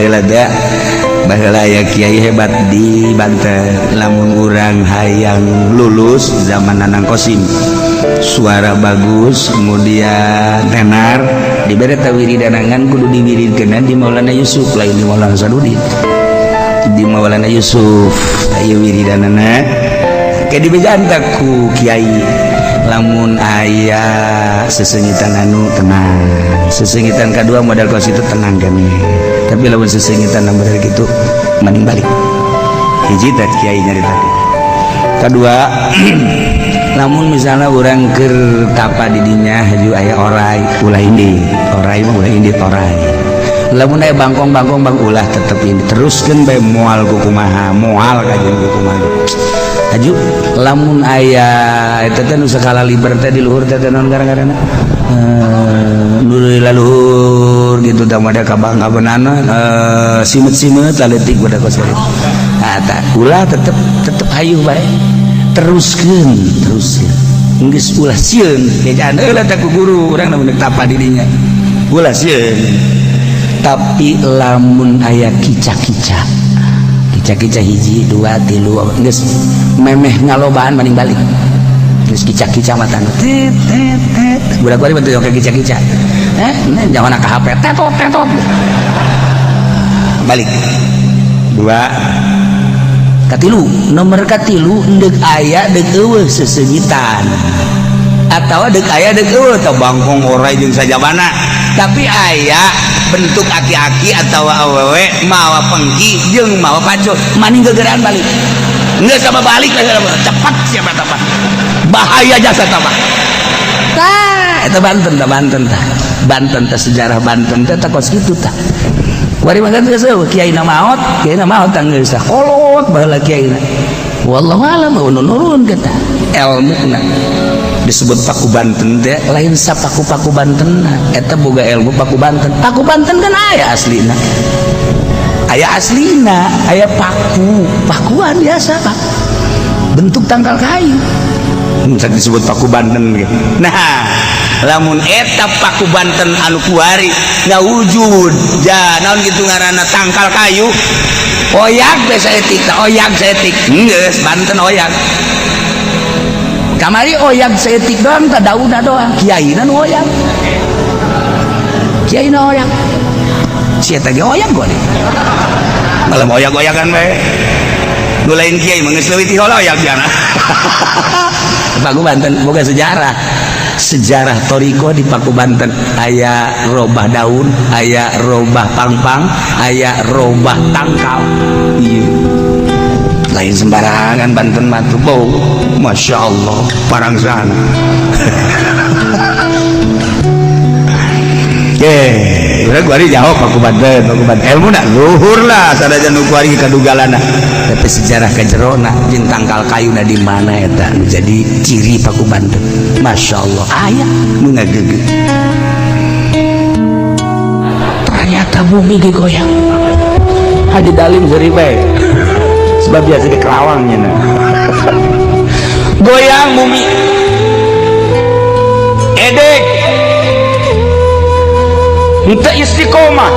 Baheula teh, baheula aya kiai hebat di Banten. Lamun urang hayang lulus zaman Nanang Kosim, suara bagus, kemudian tenar, dibere ta wiridanangan, kudu diwiridkeun di Maulana Yusuf, lain di Maulana Sadudin, di Maulana Yusuf. Aya wiridanana kayak dibejaan ku kiai, lamun aya sesengitan anu tenang, sesengitan kedua modal kos itu tenang kami, tapi lamun sesengitan modal gitu mending balik. Hiji teh kiai nyarita. Kedua, lamun misalnya orang keur tapa di dinya haju aya orai, ulah indit. Orai mah ulah indit orai. Lamun aya bangkong bangkong bang, ulah, tetep ini teruskeun bae, moal kumaha, moal kajian kumaha. Haju lamun aya eta teh nu sakala liber teh di luhur teh, naon gara-garana nu luhur gitu tah, mada kabang kabenana simet-simet laletik pada kos. Nah, tah ulah, tetep tetep hayu bae, teruskeun, teruskeun, geus ulah sieun. Bejaan heula teh ku guru urang lamun tapa di dinya ulah sieun. Tapi lamun aya kica-kica, kica-kica hiji dua tilu, geus memeh ngalobaan, mending balik. Geus kica-kica mata tit tit tit, budak bari bentuk kayak kica-kica, eh jangan ka HP tetot tetot, balik. Dua, katilu, nomor katilu, ndek aya dek eueuh sesengitan atau dek aya dek eueuh atau bangkong orai jeung sajabana, tapi aya bentuk aki-aki atau awewe mawa pengki jeung mawa pacul, maning gegeraan balik. Nggak sama balik lah, cepat siapa tambah bahaya jasa tambah. Tah eta Banten tah, Banten tah, Banten tah, sejarah Banten teh tah kos kitu tah. Kuari mah geus eueuh kiai na maot, kiai na maot tah, geus tah kolot baheula kiai na. Wallahu alam nu nurun kita ilmuna. Disebut Paku Banten teh lain sapaku-paku Banten, eta boga ilmu Paku Banten. Paku Banten kan aya aslina, aya aslina, aya paku pakuan biasa, Pak, bentuk tangkal kayu. Bisa disebut Paku Banten gitu. Nah, lamun eta Paku Banten anu kuari ngawujud ja naon gitu ngaranna, tangkal kayu oyak teh saeutik tah, oyak saeutik geus Banten oyak. Kamari oyak saeutik doang tah, daunna doang, kiaina nu oyak, kiaina oyak, sia teh ge oyak gua nih malam oyak-oyakan bae. Nu lain kiai mah geus leuwih ti oyak jana. Paku Banten boga sejarah, sejarah toriko di Paku Banten aya robah daun, aya robah pangpang, aya robah tangkal. Iya, lain sembarangan Banten mah tuh. Bau, Masya Allah, parang sana. Oke, udah gua jauh Paku Banten, Paku Banten ilmu nak luhur lah, sanajan nu kuari kadugalana. Tapi sejarah kejerona jeung tangkal kayu di mana eta nu jadi ciri Paku Banten. Masya Allah, aya nu ngageugeuh. Ternyata bumi ge goyang. Haji Dalim seuri bae. Sebab biasa di Kerawang nya. Goyang bumi. Edek. Henteu istiqomah.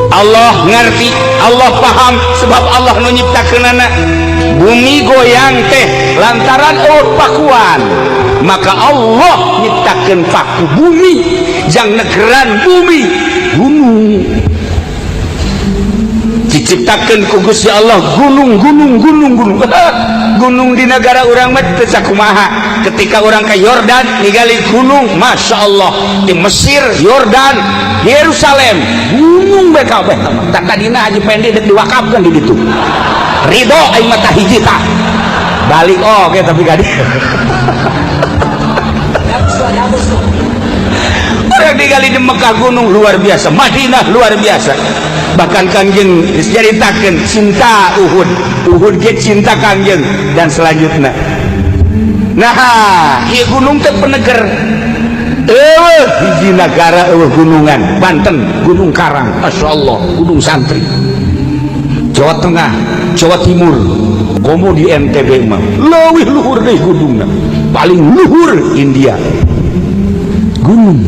Allah ngerti, Allah paham, sebab Allah nu nyiptakeunana. Bumi goyang teh lantaran eueuh pakuan, maka Allah nyiptakeun paku bumi jang negeran bumi. Gunung diciptakeun ku Gusti Allah, gunung gunung gunung gunung gunung di negara urang mah teu sakumaha. Ketika orang ke Yordan ningali gunung, Masya Allah, di Mesir, Yordan, Yerusalem, gunung bae kabeh. Tak tadina Haji Pendi dek diwakafkeun di ditu, ridho aing mah tah hiji tah balik. Oh, oke, tapi gadi orang digali di Mekah gunung luar biasa, Madinah luar biasa. Bahkan Kangjeng diceritakan cinta Uhud, Uhud ge cinta Kangjeng dan selanjutnya. Nah, ieu gunung teh peneger. Eueuh hiji nagara eueuh gunungan, Banten Gunung Karang, Masya Allah, Gunung Santri. Jawa Tengah, Jawa Timur, komo di NTB mah leuwih luhur deui gunungna, paling luhur India gunung.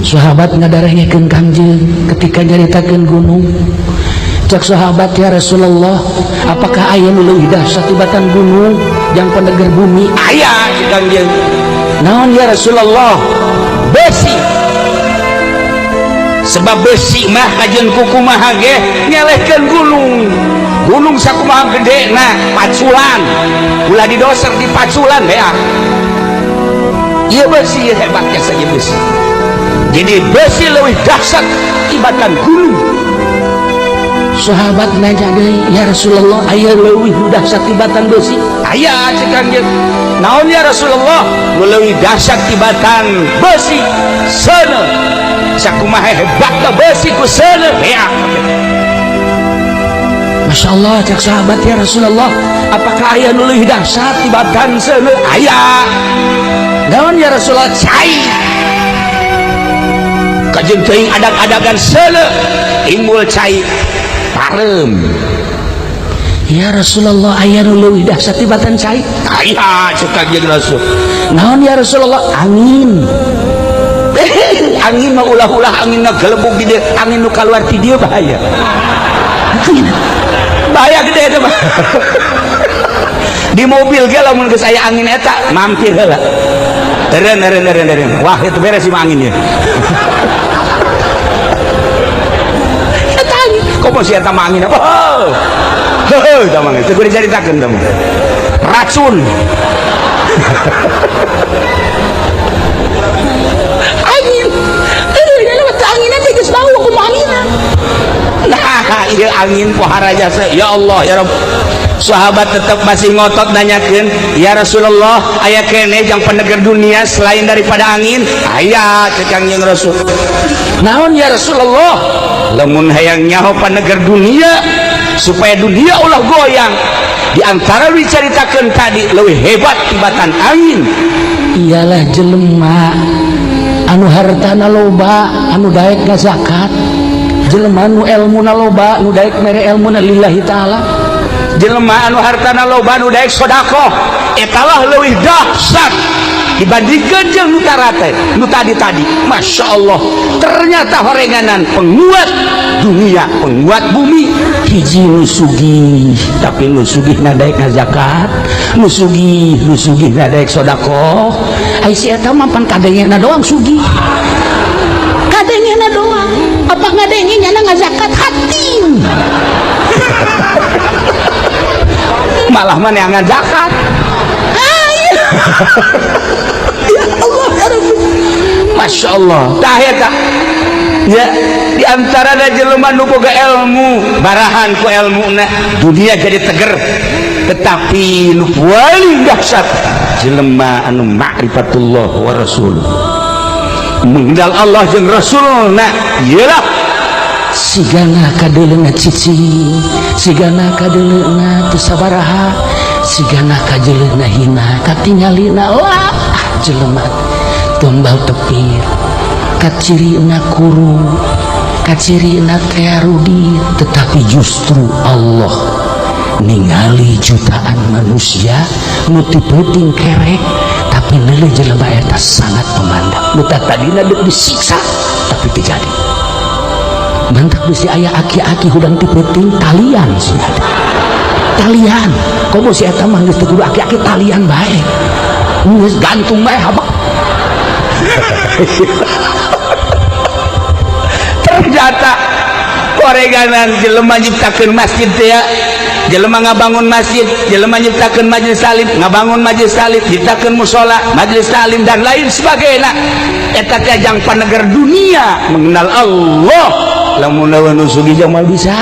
Sahabat ngadarengekeun Kangjeng ketika nyaritakeun gunung. Cek sahabat, ya Rasulullah, apakah aya nu leuwih dahsyat tibatan gunung yang peneger bumi? Aya, cek Kangjeng. Naon, ya Rasulullah? Besi. Sebab besi mah kajeun kukumaha ge ngelehkeun gunung. Gunung sakumaha gede, nah paculan ulah didoser, dipaculan beak. Ieu besi hebatnya saja besi. Jadi besi lebih dahsyat tibatan gunung. Sahabat nanya deui, ya Rasulullah, aya leuwih nu dahsyat tibatan besi? Aya, cek Kangjeng. Naon, ya Rasulullah nu leuwih dahsyat tibatan besi? Seuneu. Sakumaha hebatna besi, ku seuneu beak. Masya Allah, cek sahabat, ya Rasulullah, apakah aya nu leuwih dahsyat tibatan seuneu? Aya. Naon, ya Rasulullah? Cai. Kajeun teuing adag-adagan seuneu, timbul cai, pareum. Ya Rasulullah, aya nu leuwih dahsyat tibatan cai? Aya, cek Kangjeng Rasul. Naon, ya Rasulullah? Angin. Angin mah ulah-ulah angin ngagelebug di dieu, angin nu kaluar ti dieu bahaya, bahaya gede eta mah. Di mobil ge lamun geus aya angin eta mampir heula, eren eren eren eren, wah, itu beres sih mah anginnya. Eta angin komo si eta mah angin apa, heuh, eta mah teu kudu dicaritakeun, eta mah racun. Angin angin teh geus bau, kumaha anginna? Nah, ieu angin pohara jasa. Ya Allah, ya Rabb. Sahabat tetap masih ngotot nanyakeun, ya Rasulullah, aya keneh jang peneger dunia selain daripada angin? Aya, cek Kangjeng Rasul. Naon, ya Rasulullah? Lamun hayang nyaho paneger dunia supaya dunia ulah goyang, di antara diceritakeun tadi leuwih hebat tibatan angin ialah jelema anu hartana loba anu daek ngazakat, jelema nu elmuna loba nu daek mere elmuna lillahi ta'ala, jelema anu hartana loba nu daek sedekah. Etalah leuwih dahsyat dibandingkan jeung nu tarate nu tadi-tadi. Masya Allah, ternyata horenganan penguat dunia, penguat bumi. Hiji nu sugih, tapi nu sugih daek ngazakat, nu sugih, nu sugih daek sedekah. Ai si eta mah pan kadengena doang sugih, kadengena doang. Apa ngadenge nyana ngazakat hati? Malah mana yang ngazakat. Ya Allah, ya Rabbi. Masya Allah, tah eta ya, di antara da jelema nu boga ilmu, barahan ku ilmuna dunia jadi teger. Tetapi nu paling dahsyat jelema anu ma'rifatullah wa rasul, mengenal Allah jeung Rasulna. Iyalah. Sigana kadeuleuna cicing, sigana kadeuleuna teu sabaraha, sigana kajeleuna hina, katingalina wah jelema tombal tepir, kacirina kuru, kacirina tearudi. Tetapi justru Allah ningali jutaan manusia nu ti peuting kerek, tapi neuleuh jelema eta sangat memandang nu tadina deuk disiksa tapi teu jadi. Mantak bisi aya aki-aki hudang ti peuting talian sih, talian. Komo si eta mah geus teu kudu aki-aki, talian bae, geus gantung bae habak. Ternyata koreganan jelema nyiptakeun masjid teh ya, jelema ngabangun masjid, jelema nyiptakeun majelis taklim, ngabangun majelis taklim, nyiptakeun mushola, majelis taklim dan lain sebagainya, eta teh jang paneger dunia mengenal Allah. Lamun lawan nu sugih jang moal bisa.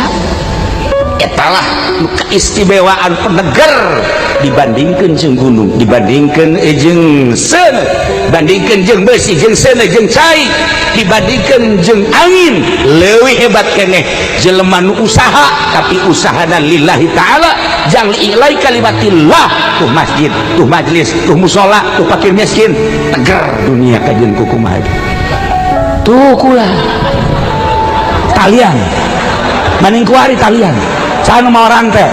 Etalah nu keistimewaan peneger dibandingkeun jeung gunung, dibandingkeun jeung seuneu, bandingkeun jeung besi, jeung seuneu, jeung cai, dibandingkeun jeung angin. Leuwih hebat keneh jelema nu usaha tapi usahana lillahi ta'ala, jang li'ilai kalimatillah. Tuh masjid, tuh majelis, tuh musola, tuh fakir miskin, teger dunia kajeun kukumaha. Tuh kula talian maning kuari, talian sana mau rantai.